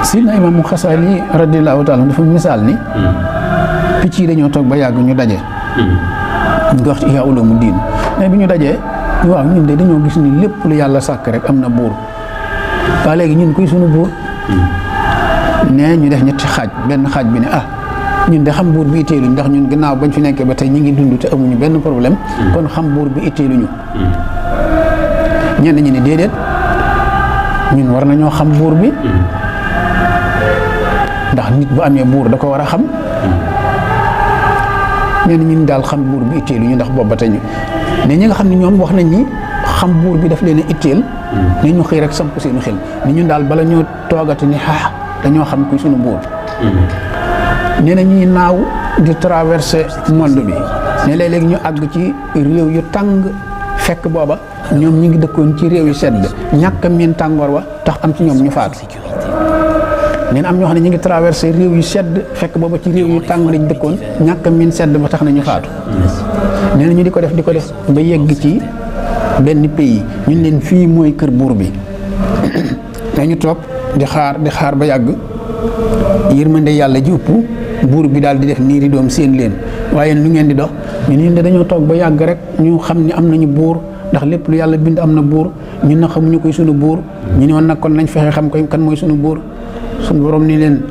Sidna Imam Xasaali radiyallahu taala dafa misaal ni picc yi dañoo toog ba yàgg ñu daje. ñu ko wax ci Ihya Ulumuddin mais bi ñu dajee ñu waaw ñun de dañoo gis ni lépp lu yàlla sàkk rek am na buur waa léegi ñun kuy sunu buur ne ñu def ñetti xaaj benn xaaj bi ne ñun de xam buur bi itteeluñ ndax ñun gannaaw bañ fi nekkee ba tey ñu ngi dund te amuñu benn problème kon xam buur bi itteeluñu ñenn ñi ne déedéet ñun war nañoo xam buur bi ndax nit bu amee buur da ko war a xam ñenn ñi daal xam buur bi itteeluñu ndax boobu ba tey ñu ne ñi nga xam ne ñoom wax nañ ni xam buur bi daf leen a itteel ne ñu xëy rek samp seenu xel ni ñun daal bala ñoo toogati ni dañoo xam kuy sunu buur nee na ñuy naaw di traverser monde bi ne léeg-léeg ñu àgg ci réew yu tàng fekk booba ñoom ñi ngi dëkkoon ci réew yu sedd ñàkk a miin tàngoor wa tax am ci ñoom ñu faatu nee na am ñoo xam ne ñu ngi traversé réew yu sedd fekk booba ci réew yu tàng lañ dëkkoon ñàkk a miin sedd ba tax na ñu faatu nee na ñu di ko def ba yegg ci benn pays ñun leen fii mooy kër buur bi dañu toog di xaar ba yàgg yërmande yàlla ji ëpp buur bi daal di def nii di doom seen leen waaye lu ngeen di dox ñun de dañoo toog ba yàgg rek ñu xam ni am nañu buur ndax lépp lu yàlla bind am na buur ñun na xamuñu koy sunu buur ñu ne woon nag kon nañ fexe xam koy kan mooy sunu buur sunu borom ni leen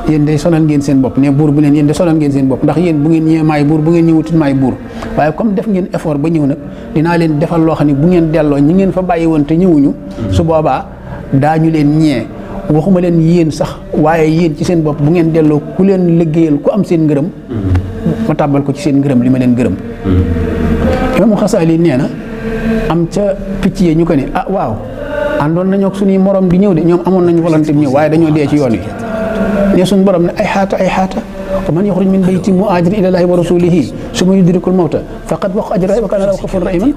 yéen de sonal ngeen seen bopp ne buur bu leen yéen de sonal ngeen seen bopp ndax yéen bu ngeen ñëwee maay buur bu ngeen ñëwutit maay buur waaye comme def ngeen effort ba ñëw nag dinaa leen defal loo xam ne bu ngeen delloo ñi ngeen fa bàyyi woon te ñëwuñu su boobaa daañu leen ñee waxuma leen yéen sax waaye yéen ci seen bopp bu ngeen delloo ku leen liggéeyal ku am seen ngërëm ma tàbbal ko ci seen ngërëm li ma leen gërëm Imam Xasaali nee na am ca picc yi ñu ko ne waaw àndoon nañoo ak suñuy morom di ñëw de ñoom amoon nañu volonté bi ñëw waaye dañoo dee ci yoon wi ne suñu borom ne ay xaata wa man yaxruj min bayti muhajiran ila llahi wa rasulihi summa yudrikul mawta faqad waqa ajrahu wa kana lahu ghafurur rahiman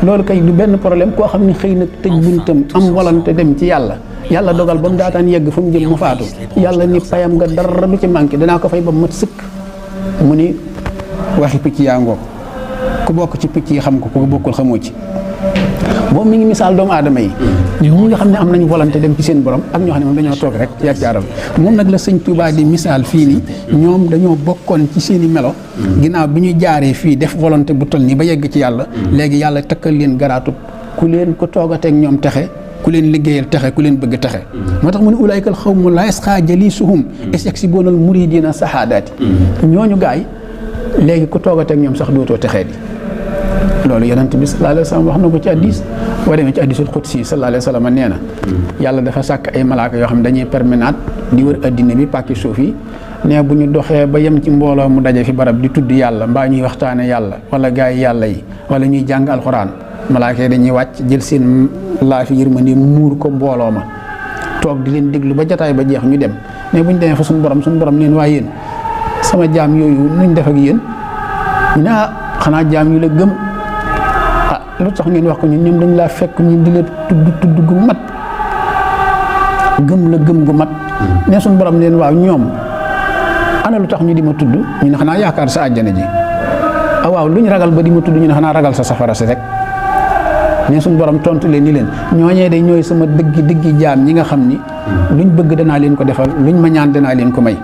loolu kay du benn problème koo xam ne xëy na tëj buntam am volonté dem ci yàlla dogal ba mu daataan yegg fa mu jëm mu faatu yàlla ni payam nga dara du ci manqué danaa ko fay ba mat sëkk mu ni waxi picc yaa ngoog ku bokk ci picc yi xam ko ku bokkul xamoo ci moom mi ngi misaal doomu aadama yi ñi nga xam ne am nañu volonté dem ci seen borom ak ñoo xam ne moom dañoo toog rek yaccaaral moom nag la sëñ Touba di misaal fii ni ñoom dañoo bokkoon ci seen i melo ginnaaw bi ñu jaaree fii def volonté bu toll nii ba yegg ci yàlla léegi yàlla takkal leen garaatu ku leen ko toogateeg ñoom texe ku leen liggéeyal texe ku leen bëgg texe moo tax mu ne ulaykal xawmu laa yasqaa jalisuhum yaksibuunal muridiina sahaadaati ñooñu gaay léegi ku toogateeg ñoom sax dootoo texee di loolu yonent bi sallallahu alayhi wa sallam wax na ko ci hadiis boo demee ci hadiisul qudsi sallallahu alayhi wa sallam nee na yàlla dafa sàkk ay malaaka yoo xam ne dañuy permanent di wër addina bi pàkki suuf yi ne bu ñu doxee ba yem ci mbooloo mu daje fi barab di tudd yàlla mbaa ñuy waxtaane yàlla wala gaa yi yàlla yi wala ñuy jàng alxuraan malaaka yi dañuy wàcc jël seen laafi yërmande muur ko mbooloo ma toog di leen déglu ba jataay ba jeex ñu dem mais bu ñu demee fa suñu borom neen waaye yéen sama jaam yooyu nuñ def ak yéen ñu ne xanaa jaam yu la gëm lu tax ngeen wax ko ñoom dañ laa fekk ñu di la tudd gu mat gëm la gëm gu mat ne suñu borom leen waaw ñoom ana lu tax ñu di ma tudd ñu ne xanaa yaakaar sa àjjana ji waaw luñ ragal ba di ma tudd ñu ne xanaa ragal sa safara si rek ne suñu borom tontu leen ni leen ñooñee de ñooy sama dëggi jaam ñi nga xam ni luñ bëgg danaa leen ko defal luñ ma ñaan danaa leen ko may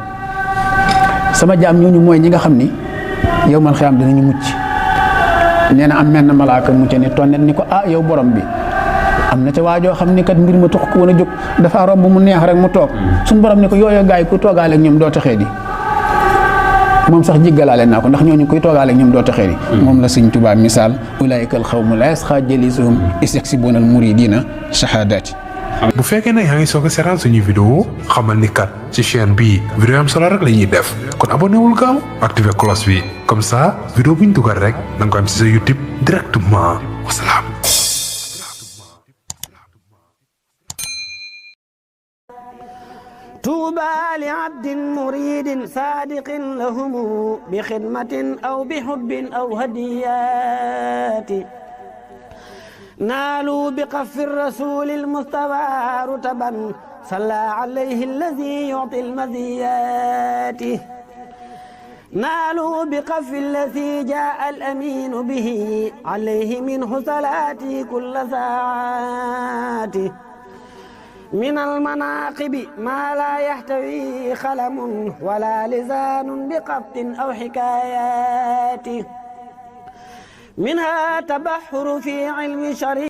sama jaam ñooñu mooy ñi nga xam ni yawmal xiyaam dinañu mucc nee na am menn malaaka mu ca ne tonnet ni ko yow borom bi am na ca waajoo xam ni kat mbir ma tax ko woon a jóg dafa romb mu neex rek mu toog suñu borom ni ko yooyu gaay ku toogaale ak ñoom doo taxee di moom sax jiggalaale naa ko ndax ñooñu kuy toogaale ak ñoom doo taxee di moom la Sëñ Tuubaa misaal ulaa'ikal qawmu laa yasqaa jalisuhum iz yaksibuunal muridiina shahaadaati. bu fekkee nag yaa ngi soog a seetaan suñu vidéo xamal ni kat ci chaîne bii vidéo am solo rek la ñuy def kon abonné wul gaaw activé cloche bi comme ça vidéo bu ñu dugal rek da nga ko am ci sa YouTube directement wasalaam. طوبى لعبد مريد صادق لهم بخدمة أو بحب أو هديات نالوا بقف الرسول المصطفى رتبا صلى عليه الذي يعطي المزيات نالوا بقف الذي جاء الأمين به عليه منه صلاتي كل ساعات من المناقب ما لا يحتوي خلم ولا لسان بقط أو حكايات منها تبحر في علم شريعة